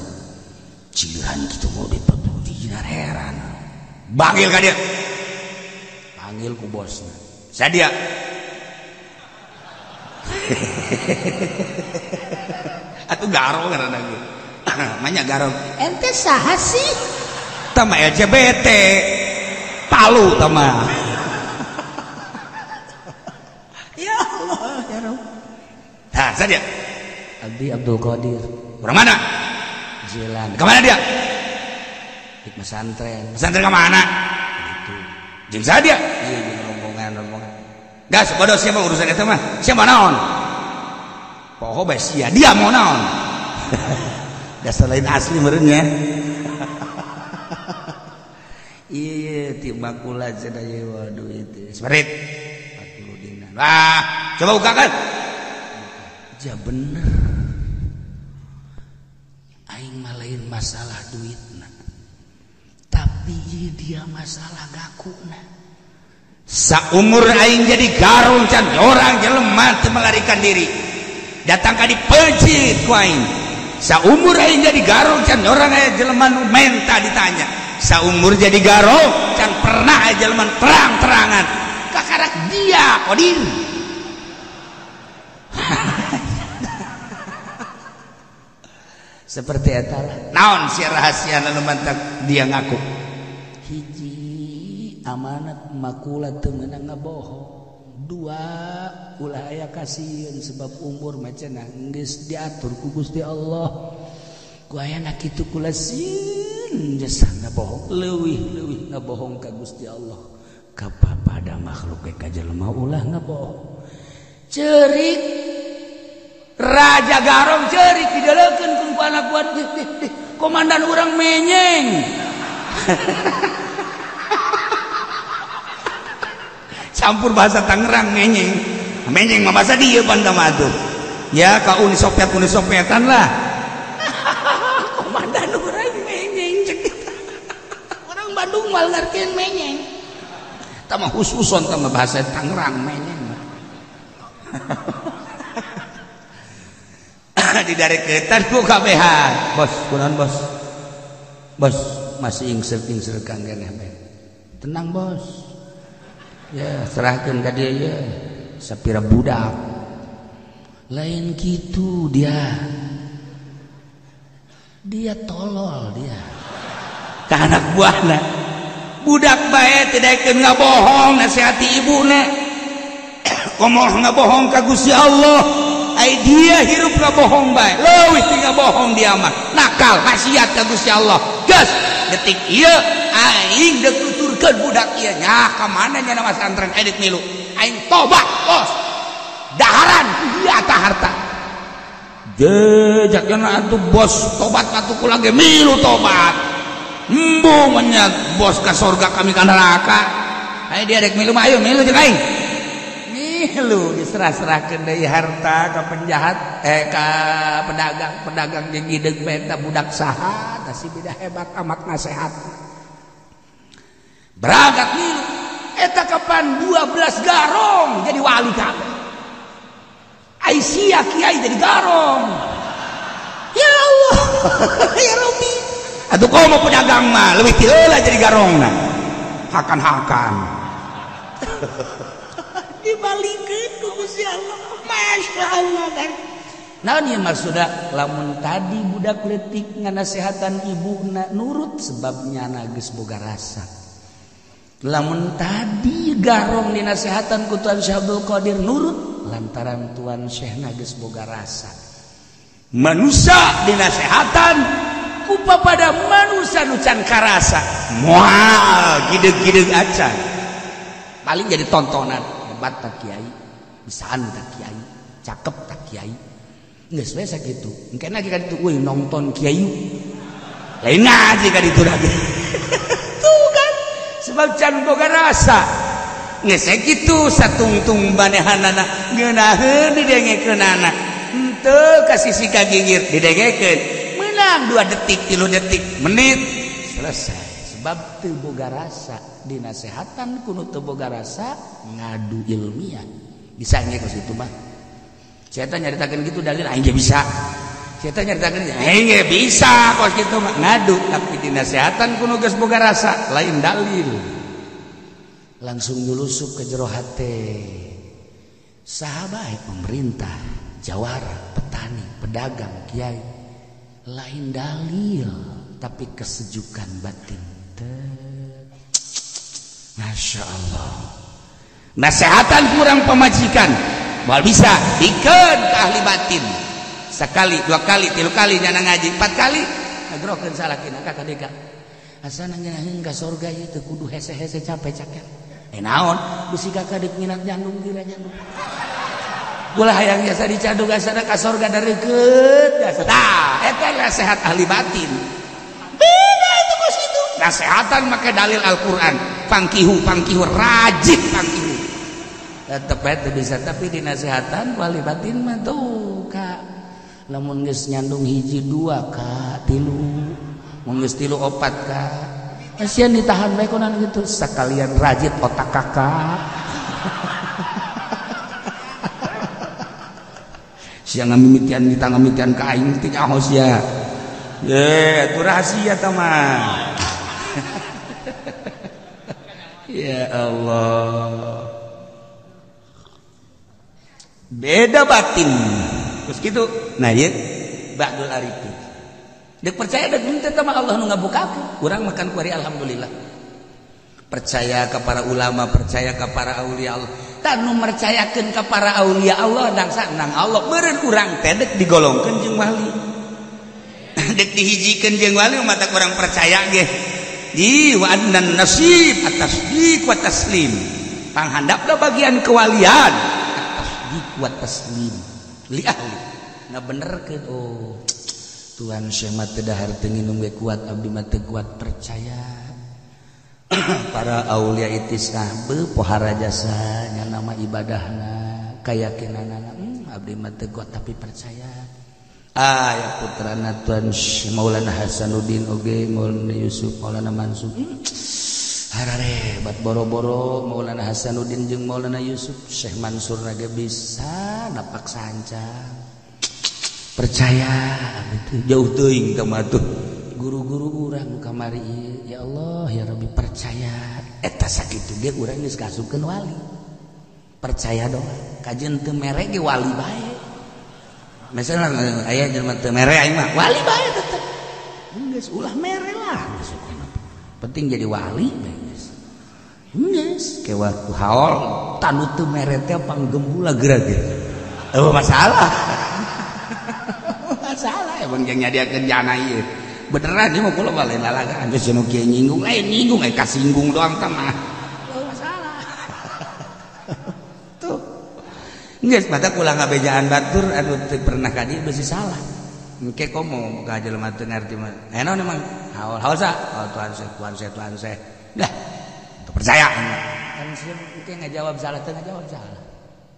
cilehan kitu mau duit 40 dinar heran. Panggil ka dia. Panggil ku bosna. Sadia. Atuh garong ngaranna ge. Manya garong. Ente saha sih? Tama LGBT Palu tama. Ya Allah ya Rabb. Nah, saja. Abdi Abdul Qadir. Orang mana? Jalan. Kemana dia? Di pesantren. Pesantren kemana? Gitu. Jeung saha dia? Iya, jeung rombongan-rombongan. Gas, bodoh siapa urusan eta mah? Siapa naon? Poho bae sia, dia mau naon? Dasar lain asli meureun nya. Iya, tiba kula cenah ieu duit. Seperit 40 dinar. Wah, coba bukakan. Ja bener. Aing mah lain masalah duitna. Tapi dia masalah gakuna. Saumur aing jadi garung can orang jelema teu melarikan diri. Datang ka dipeuncit ku aing. Saumur aing jadi garung can orang aya jelema nu menta ditanya. Saumur jadi garong can pernah aya jelema terang-terangan. Kakarak dia Qadir. Seperti eta lah. Naon sia rahasia nu mantak dia ngaku. Hiji amanat makula teu meunang ngabohong. Dua ulah aya kasieun sebab umur mah cenah geus diatur ku Gusti Allah. Ku ayana kitu kula sieun jasa ngabohong, leuwih-leuwih ngabohong ka Gusti Allah. Ka pada makhluk ka jelema ulah ngabohong. Ceurik Raja Garong ceurik didaleukeun ku anak buah komandan urang menyeng. Campur bahasa Tangerang menyeng. Menyeng mah bahasa dieu pan mah atuh. Ya ka Uni Soviet Uni Sovietan lah. Komandan urang menyeng cek. Orang Bandung mah ngartieun menyeng. Tah mah khususon tah mah bahasa Tangerang menyeng. Nah didareketan ku kabehan. Bos, kunaon bos? Bos, masih ingser-ingser kang keneh bae. Tenang bos. Ya, serahkeun ka dia ya. Sapira budak. Lain kitu dia. Dia tolol dia. Ka anak buahna. Budak bae teu daekeun ngabohong nasihati ibuna. Komo ngabohong ka Gusti Allah. Ai dia hirup ngabohong bae. Leuwih ti ngabohong dia mah. Nakal maksiat ka Gusti Allah. Geus detik ieu aing deuk nuturkeun budak ieu nya ka mana nya nama santren edit milu. Aing tobat bos. Daharan ku dia ta harta. Jejakna atuh bos tobat atuh kula ge milu tobat. Embung nya bos ka sorga kami ka neraka. Ayo dia rek milu mah ayo milu jeung aing. Milu diserah-serahkeun deui harta ka penjahat ka pedagang, pedagang jeung hideung bae budak saha tah si beda hebat amat nasehat. Berangkat milu eta kapan 12 garong jadi wali kabeh. Aisyah kiai jadi garong. Ya Allah, ya Rabbi. Atuh komo pedagang mah leuwih ti heula jadi garongna. Hakan-hakan. Dibalikeun ku Gusti Allah. Masya Allah kan. Naon ieu maksudna lamun tadi budak leutik nganasehatan ibuna nurut sebab nyana geus boga rasa. Lamun tadi garong dinasehatan ku Tuan Syekh Abdul Qadir nurut lantaran Tuan Syekhna geus boga rasa. Manusia dinasehatan ku papada manusia nu can karasa moal gideg-gideg acan. Paling jadi tontonan. Hebat tak kiai, bisaan tak kiai, cakep tak kiai. Geus we sakitu. Engke lagi ka ditu euy nonton kiai. Lain ngaji ka ditu lagi. Tuh kan sebab can boga rasa. Geus sakitu satungtung manehanana ngeunaheun didengekeunana. Henteu ka sisi ka gigir didengekeun. Meunang 2 detik, 3 detik, menit selesai. Sebab teu boga rasa dinasehatan kuno teu boga rasa ngadu ilmiah. Bisa nge kos itu mah. Saya nyaritakeun gitu dalil aing ge bisa. Saya nyaritakeun aing ge bisa kos kitu mah ngadu tapi dinasehatan kuno geus boga rasa lain dalil. Langsung nyulusup ke jero hate. Saha bae pemerintah, jawara, petani, pedagang, kiai lain dalil tapi kesejukan batin. Masya Allah. Nasehatan kurang pemajikan moal bisa dikeun ke ahli batin. Sekali, dua kali, tilu kali nyana ngaji, 4 kali ngagrokeun salakina ka kadeka. Asana ngeunaheun ka sorga ieu teu kudu hese-hese capek caker. Naon bisi kakak deuk nginat nyandung kira nyandung. Ulah hayang jasa dicadug asana ka sorga dareukeut jasa. Tah, eta nasehat ahli batin. Beda itu kos itu. Nasehatan make dalil Al-Qur'an. Pangkihu, pangkihu rajin pangkihu. Tetep bae teu bisa tapi dinasehatan ku ahli batin mah tuh ka. Lamun geus nyandung hiji dua ka tilu, mun geus tilu opat ka. Kasihan ditahan bae konan gitu sekalian rajit otak kakak. Sia ngamimitian kita ngamimitian ka aing teh nyaho sia. Ye, itu rahasia tah mah. Ya Allah. Beda batin. Terus gitu. Nah, ieu Ba'dul Arifin. Dek percaya dek minta sama Allah nu ngabukakeun. Urang makan kuari alhamdulillah. Percaya ke para ulama, percaya ke para aulia Allah. Tah nu mercayakeun ka para aulia Allah dangsa nang Allah meureun urang teh dek digolongkeun jeung wali. Dek dihijikeun jeung wali mata kurang percaya ge. Di wa annan nasib at-tasdiq wa taslim. Panghandapna bagian kewalian at-tasdiq wa taslim li ahli. Ngabenerkeun oh Tuhan Syekh mah teu dahar teu nginum ge kuat abdi mah teu kuat percaya. Para aulia itisah beuh pohara jasa nya nama ibadahna kayakinanana abdi mah teu kuat tapi percaya. Ah ya putrana Tuan Syekh Maulana Hasanuddin oge Maulana Yusuf Maulana Mansur. Hararebat boro-boro Maulana Hasanuddin jeung Maulana Yusuf Syekh Mansur ge bisa napak sancang. Percaya itu jauh teuing ka mah tuh. Guru-guru urang kamari ieu, ya Allah ya Rabbi percaya. Eta sakitu ge urang geus kasupkeun wali. Percaya doang. Kajeun teu mere ge wali bae. Misalnya aya jelema teu mere aing mah wali bae tetep. Geus ulah mere lah geus. Penting jadi wali bae geus. Geus ke waktu haol tanu teu mere teh panggembula geura ge. Eueuh masalah. Masalah emang jeung nyadiakeun jana ieu. Beneran ieu mah kula mah lain lalagaan geus nu kieu nyinggung lain nyinggung eh kasinggung doang tah mah. Eueuh masalah. Tuh. Geus mata kula ngabejaan batur anu teu pernah ka dieu beusi salah. Engke komo ka jelema teu ngarti mah. Eh naon emang haol haol sa? Haol tuan seh, tuan seh, tuan seh. Dah. Teu percaya. Kan sieun engke ngajawab salah teu ngajawab salah.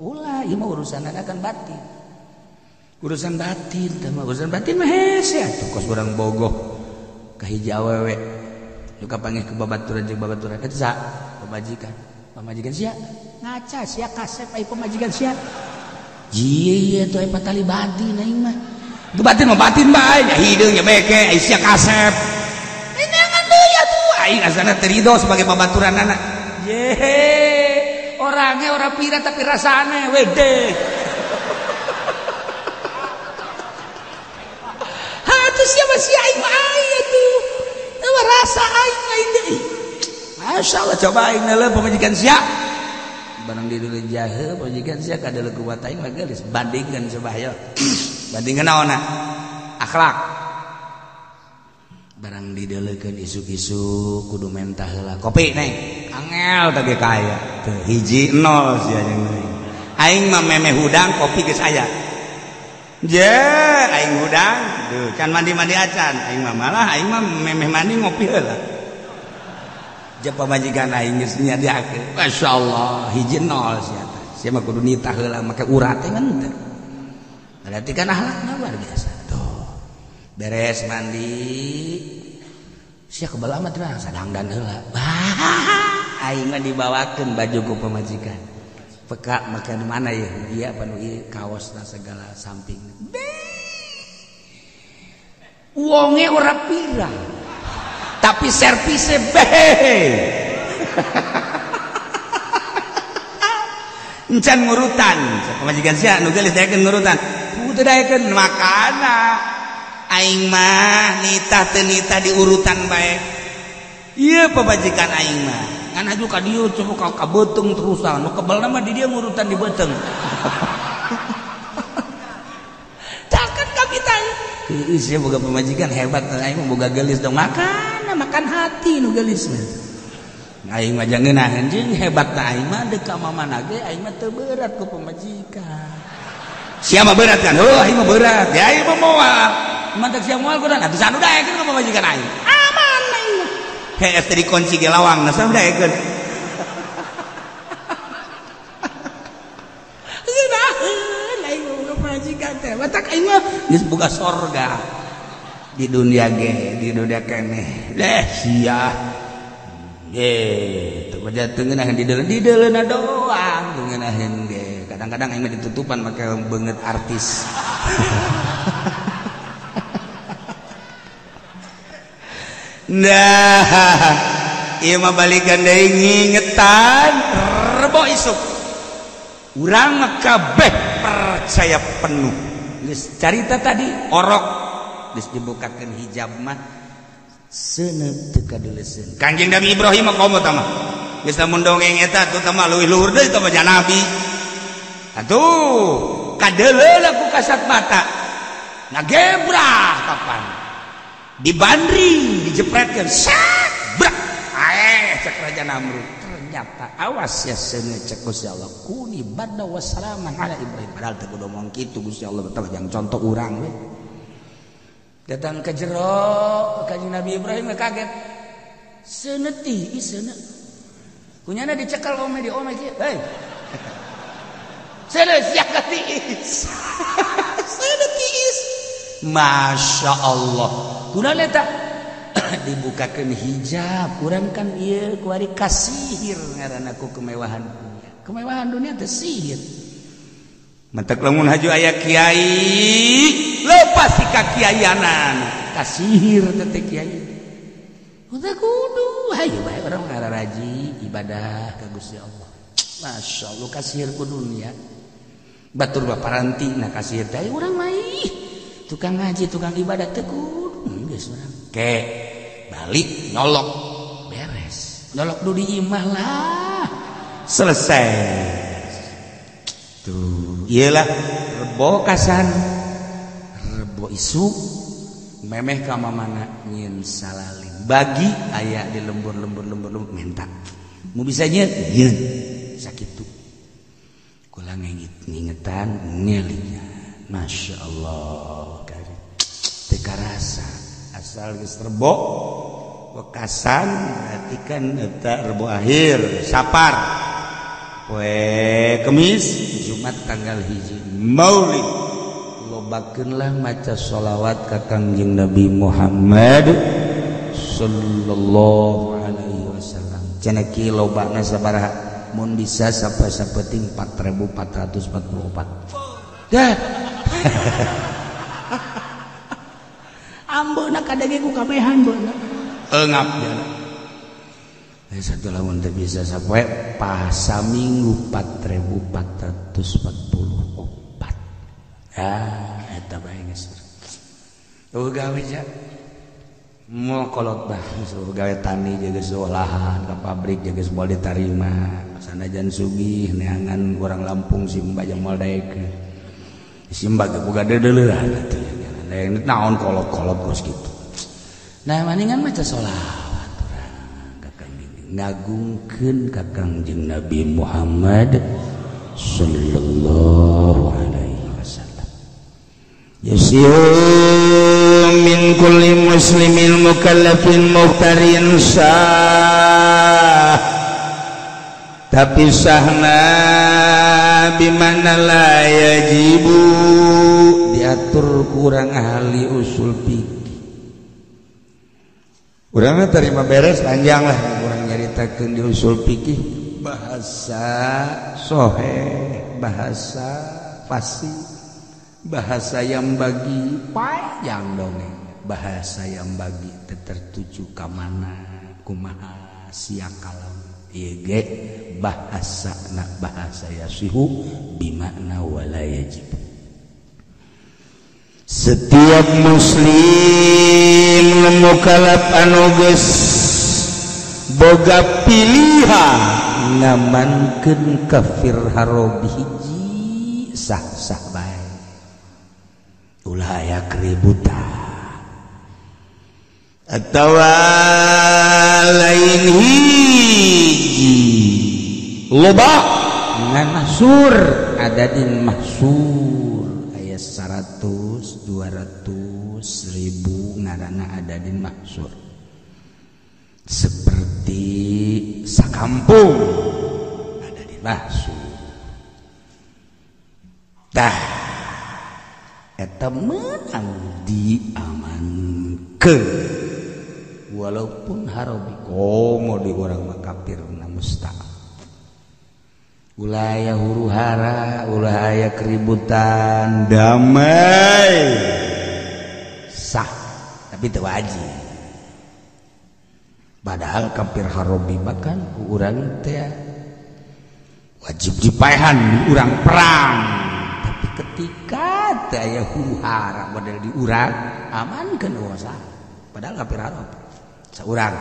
Ulah ieu mah urusanana kan batin. Urusan batin teh mah urusan batin mah hese atuh kos urang bogoh ka hiji awewe. Nu kapanggih ku babaturan jeung babaturan eta sa pamajikan. Pamajikan sia ngaca sia kasep ai pamajikan sia. Jieu tuh ai patali batin aing mah. Itu batin mah batin bae nya hideung nya beke ai sia kasep. Nenangan deui atuh aing asana teu rido sebagai babaturanana. Yehe orangnya ora pira tapi rasane wede. Atuh siapa si aing mah aing atuh. Eueuh rasa aing lain deui. Masyaallah coba aing neuleuh pamajikan sia. Barang di dulu jahe pamajikan sia kadeuleuh kuat aing mah geulis bandingkeun coba hayo. Bandingkeun naonna? Akhlak. Barang dideleukeun isuk-isuk kudu mentah heula kopi neng. Angel teh ge kaya. Teu hiji nol sia jeung aing. Aing mah memeh hudang kopi geus aya. Je, aing hudang, duh can mandi-mandi acan. Aing mah malah aing mah memeh mandi ngopi heula. Je pamajikan aing geus nyadiakeun. Masyaallah, hiji nol sia teh. Sia mah kudu nitah heula make urat teh mah teu. Berarti kan akhlakna luar biasa. Tuh. Beres mandi. Sia kebal amat mah sadangdan heula. Aing mah dibawakeun baju ku pamajikan. Peka makan mana ya? Iya panu ieu kaosna segala samping. Wonge ora pira. Tapi servise be. Encan ngurutan. Pamajikan sia nu geulis daekeun ngurutan. Teu daekeun makana. Aing mah nitah teu nitah diurutan bae. Ieu pamajikan aing mah. Ngan aju ka dieu coba ka beuteung terusan. Nu kebelna mah di dieu ngurutan di beuteung. Caket kapitan. Heueuh sia boga pamajikan hebat aing mah boga geulis dong makan, makan hati nu geulis mah. Aing mah jangeunah jeung hebatna aing mah deuk ka mamana ge aing mah teu berat ku pamajikan. Sia mah berat kan? Heuh aing mah berat. Ya aing mah moal. Mantak sia moal kurang atuh sanu daekeun ka pamajikan aing. Aman aing mah. Hees teh dikunci ge lawang, nah sanu daekeun. Ngeunaheun aing mah boga pamajikan teh. Matak aing mah geus boga sorga. Di dunia ge, di dunia keneh. Leh sia. Ye, teu baja teu ngeunaheun di deuleuna doang teu ngeunaheun ge. Kadang-kadang aing mah ditutupan make beungeut artis. Nah, ieu mah balikan deui ngingetan rebo isuk. Urang mah kabeh percaya penuh. Geus carita tadi orok geus dibukakeun hijab mah seuneu teu kadeuleseun. Kanjeng Nabi Ibrahim mah komo tah mah. Geus lamun dongeng eta tuh tah mah leuwih luhur deui tah mah nabi. Atuh kadeuleu ku kasat mata. Ngagebrah kapan. Dibandring, dijepretkeun, sak, brak. Aeh cek Raja Namrud. Ternyata awas ya seuneu cek Gusti Allah. Kuni badda wassalaman ala Ibrahim. Padahal teu kudu omong kitu Gusti Allah teh jang contoh urang we. Datang ke jero kanjeng Nabi Ibrahim kaget. Seuneu ti seuneu. Kunyana dicekal ome di ome kieu. Hei. Seuneu sia ka tiis. Seuneu tiis. Masya Allah. Kunaon eta? Dibukakeun hijab. Kurang kan ieu kuari kasihir ngaranna ku kemewahan dunia. Kemewahan dunia teh sihir. Mentek lamun haju aya kiai lepas ti kakiaianan kasihir teh kiai udah kudu hayu bae urang ngararaji ibadah ka Gusti Allah. Masya Allah kasihir ku dunia batur baparanti nah kasihir teh urang mah tukang ngaji tukang ibadah teh kudu geus urang ke balik nyolok beres nyolok du di imah lah selesai tuh iyalah rebo kasan rebo isuk memeh ka mamana nyieun salaling bagi aya di lembur-lembur lembur minta mu bisa nyieun nyieun sakitu kula ngingetan ngelingan Masya Allah kari teu karasa asal geus rebo wekasan berarti kan eta rebo akhir sapar poe Kemis Jumat tanggal 1 Maulid lobakeunlah maca sholawat ka Kangjeng Nabi Muhammad sallallahu alaihi wasallam. Cenah ki lobana sabaraha mun bisa sapeting 4444 dah. Ambeuna kadenge ku kabehan beuna engap ya. Satu lamun teu bisa sapoe pasaminggu 4444. Ah eta bae geus. Eueuh gawe ja. Moal kolot bah geus gawe tani jeung geus olahan ka pabrik jeung geus moal ditarima. Sanajan sugih neangan urang Lampung simba jeung moal daekeun. Simba ge boga deudeuleun atuh ya. Naon kolot-kolot geus kitu. Nah maningan maca sholawat urang ka Kangjeng ngagungkeun ka Kangjeng Nabi Muhammad sallallahu alaihi wasallam. Yasihu min kulli muslimin mukallafin muhtarin sah tapi sahna bimana la yajibu diatur kurang ahli usul fikih. Urangna terima beres panjang lah urang nyaritakeun di usul fikih bahasa soheh, bahasa fasih, bahasa yang bagi panjang dongeng, bahasa yang bagi tertuju ka mana kumaha sia kalam ieu ge bahasa na bahasa yasihu bimakna wala yajib. Setiap muslim mukallaf anu geus boga pilihan ngamankeun kafir harobi hiji sah-sah bae ulah aya keributan atawa lain hiji loba ngan mahsur adadin mahsur aya 100 200 1000 ngaranna adadin mahsur seperti sakampung adadin mahsur tah eta menang diamankeun walaupun harobi komo di urang mah kafir na musta'af ulah aya huru hara ulah aya keributan damai sah tapi teu wajib. Padahal kafir harobi bahkan ku urang teh wajib dipaehan urang perang tapi ketika teu aya huru hara model di urang amankeun usaha padahal kafir harobi saurang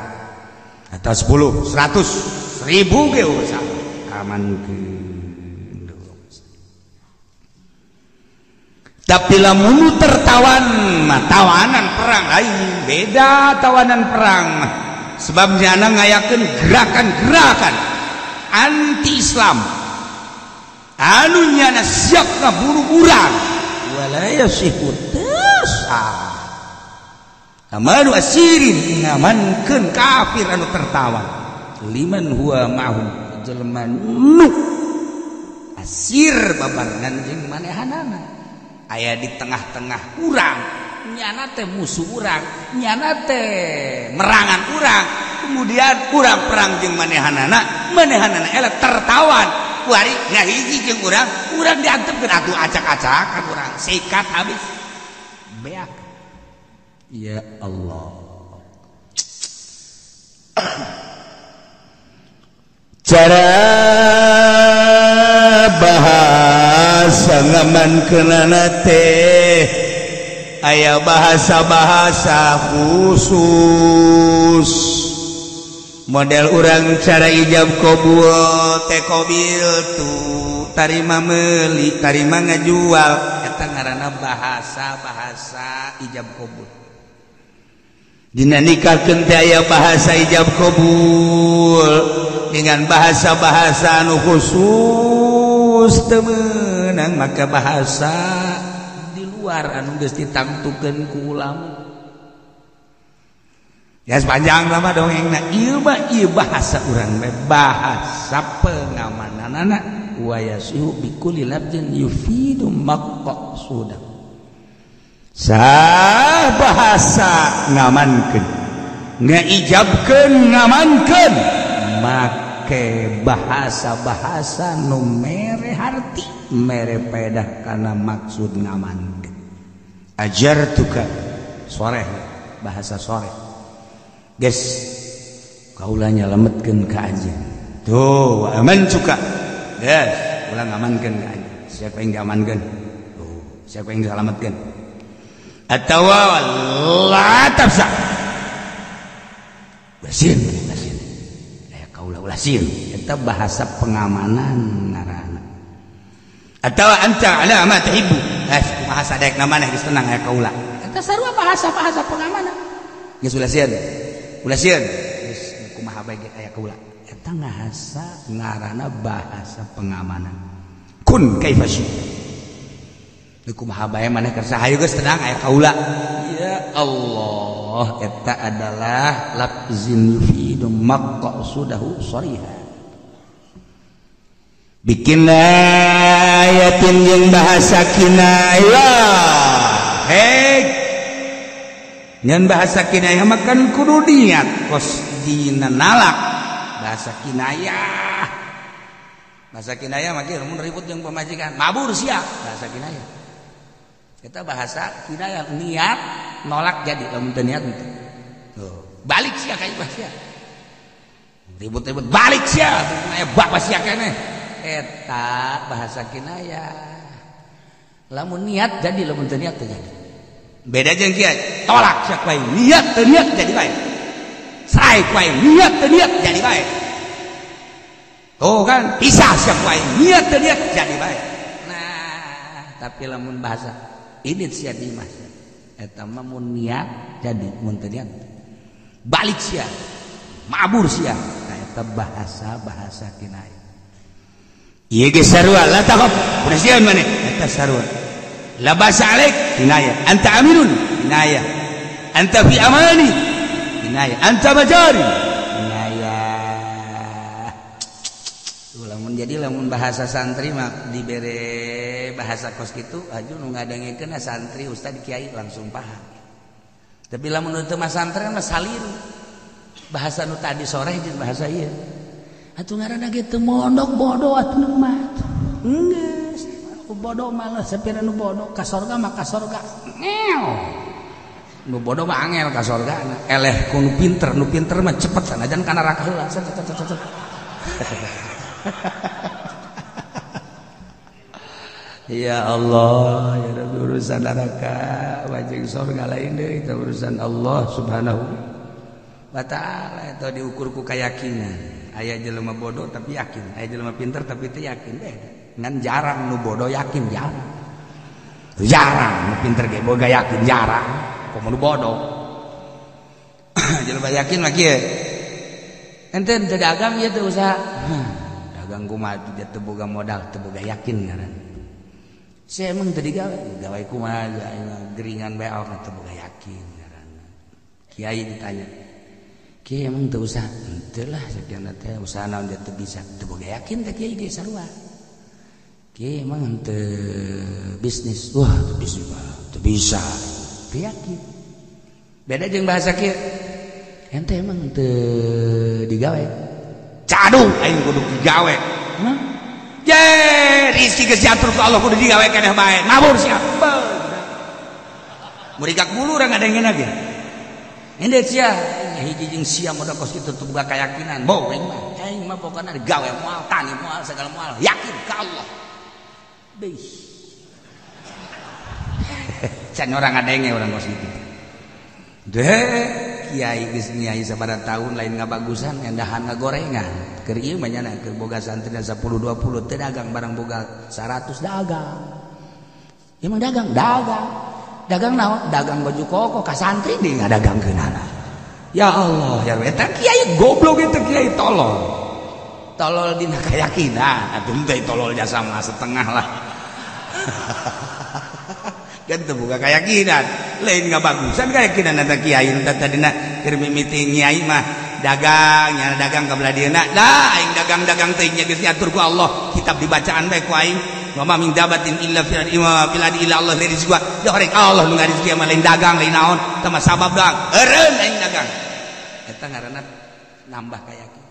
atau 10 100 1000 ge usaha amankeun. Tapi lamun tertawan mah tawanan perang lain beda tawanan perang mah sebab nyana ngayakeun gerakan-gerakan anti Islam anu nyana siap ngabunuh urang wala yasihu tasa amanu asirin ngamankeun kafir anu tertawan liman huwa ma'hum jelema nu asir babarengan jeung manehanana aya di tengah-tengah urang nyana teh musuh urang nyana teh merangan urang kemudian urang perang jeung manehanana manehanana eleh tertawan kuari ngahiji jeung urang urang diantepkeun atuh acak-acakan urang sikat habis Beak. Ya Allah. Cara bahasa ngamankeunana teh aya bahasa-bahasa khusus. Model urang cara ijab qabul teh qabil tu tarima meuli tarima ngajual eta ngaranna bahasa-bahasa ijab qabul. Dina nikahkeun teh aya bahasa ijab qabul dengan bahasa-bahasa anu khusus teu meunang maka bahasa di luar anu geus ditangtukeun ku ulama. Ya sepanjang lama dongengna ieu mah ieu bahasa urang mah bahasa pengamananana wa yasihu bikulli lafzin yufidu maqsuda. Sah bahasa ngamankeun ngaijabkeun ngamankeun make bahasa-bahasa nu mere harti mere pedah kana maksud ngamankeun. Ajartuka sore bahasa sore. Guys, kaula nyalametkeun ka anjeun. Tuh, aman cuka. Guys, ulah ngamankeun ka anjeun. Siapa yang diamankeun? Tuh, siapa yang disalametkeun? Atawa la tafsa. Ulah sieun, ulah sieun. Aya kaula ulah sieun. Eta bahasa pengamanan ngaranna. Atawa anta ala ma tuhibbu. Guys, kumaha sadaekna maneh geus tenang aya kaula. Eta sarua bahasa-bahasa pengamanan. Geus ulah sieun. Ulah sieun geus kumaha bae ge aya kaula. Eta ngahasa ngaranna bahasa pengamanan. Kun kaifa syi'ta. Kumaha bae maneh kersa hayu geus tenang aya kaula. Ya Allah, eta adalah lafzin yufidu maqsudahu shariha. Bikin ayatin jeung bahasa kinayah. Hei. Ngan bahasa kinayah mah kan kudu niat kos dina nalak bahasa kinayah. Bahasa kinayah mah kieu mun ribut jeung pamajikan, mabur sia bahasa kinayah. Kita bahasa kinayah niat nolak jadi lamun teu niat henteu. Tuh, balik sia ka imah sia. Ribut-ribut balik sia aya bapak sia keneh. Eta bahasa kinayah. Lamun niat jadi lamun teu niat teu jadi. Beda jeung kieu, tolak sia ku aing, niat teu niat jadi bae. Sae ku aing, niat teu niat jadi bae. Tuh kan, pisah sia ku aing, niat teu niat jadi bae. Nah, tapi lamun bahasa ini sia di imah eta mah mun niat jadi mun teu niat balik sia, mabur sia. Nah, eta bahasa-bahasa kinayah. Ieu ge sarua la takhaf, ulah sieun maneh eta sarua. La basa alaik kinayah, anta aminun kinayah, anta fi amani kinayah, anta majari kinayah. Lamun jadi lamun bahasa santri mah dibere bahasa kos kitu aju nu ngadangekeun santri ustad kiai langsung paham. Tapi lamun teu mah santri mah saliru. Bahasa nu tadi sore jeung bahasa ieu. Atuh ngaranna ge teu mondok bodoh atuh mah. Geus bodoh malah sapira nu bodoh ka sorga mah ka sorga. Ngeo. Nu bodoh mah angel ka sorga. Eleh ku nu pinter mah cepet sanajan ka neraka heula. Ya Allah, ya Rabbi urusan neraka wajing sorga lain deui itu urusan Allah Subhanahu wa taala. Eta diukur ku keyakinan. Aya jelema bodoh tapi yakin, aya jelema pinter tapi teu yakin beda. Ngan jarang nu bodoh yakin, jarang. Jarang nu pinter ge boga yakin, jarang. Komo nu bodoh. Jelema yakin mah kieu. Ente teu dagang ieu teu usaha. Dagang kumaha teu boga modal, teu boga yakin ngaran. Saya emang teu digawe, gawe kumaha geringan bae awak teu boga yakin ngaranna. Kiai ditanya, kiai emang teu usaha? Henteu lah sakieu teh usaha naon dia teu bisa, teu boga yakin teh kiai ge sarua. Kiai emang henteu bisnis, wah teu bisnis mah teu bisa, teu yakin. Beda jeung bahasa kieu. Ente emang teu digawe. Cadung aing kudu digawe. Hah? Ye, rizki geus diatur ku Allah kudu digawe keneh bae. Mabur sia. Murikak bulu urang ngadengkeun ge. Ende sia hiji jeung sia modal kos kitu teu boga keyakinan. Boh aing mah. Aing mah pokona gawe moal, tani moal, segala moal, yakin ka Allah. Beuh. Can orang ngadenge urang kos kitu. Deh, kiai geus nyai sabaraha tahun lain ngabagusan endahan ngagorengan. Keur ieu mah nyana keur boga santri 10 20 teu dagang barang boga 100 dagang. Emang dagang, dagang. Dagang naon? Dagang baju koko ka santri deui ngadagangkeunana. Ya Allah, ya eta kiai goblok eta kiai tolol. Tolol dina keyakinan, atuh teh tolol jasa mah setengah lah. Kan teu boga keyakinan, lain ngabagusan keyakinan eta kiai nu tadina keur mimiti nyai mah dagang, nya dagang ka belah dieuna. Dah aing dagang-dagang teh nya geus diatur ku Allah, kitab dibacaan bae ku aing. Wa ma min dabatin illa fil ardi illa Allah rizqa. Da horeng Allah nu ngarizki mah lain dagang lain naon, tah mah sabab doang. Eureun aing dagang. Eta ngaranna nambah kayakinan.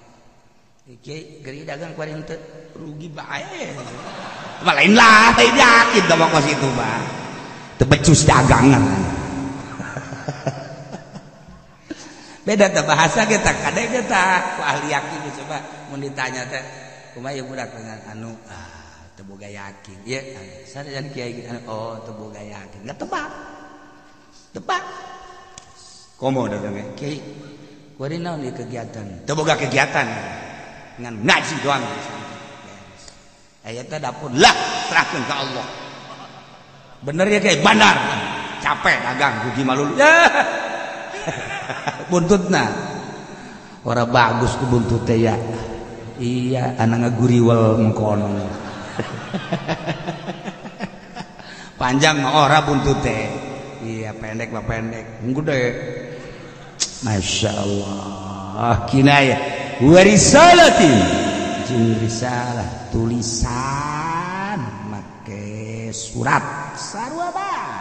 Kiai geri dagang kuari henteu rugi bae. Mah lain lah, lain yakin tah mah kos itu mah. Teu becus dagangan. Beda teh bahasa kita kade kita ku ahli yakin coba mun ditanya teh kumaha ieu budak dengan anu teu boga yakin. Ieu sanajan kiai oh teu boga yakin. Enggak tebak. Tebak. Komo datangnya kiai kuari naon ieu kegiatan? Teu boga kegiatan. Ngan ngaji doang. Aya teh dapur lah serahkeun ka Allah. Bener ya kiai? Benar. Capek dagang rugi malulu. Ya. Buntutna ora bagus ku buntut teh ya. Iya, anak ngaguriwel mengkono. Panjang mah ora buntut teh. Iya, pendek mah pendek. Gede. Masya Allah. Kinayah wa risalati jeung risalah tulisan make surat sarua bae.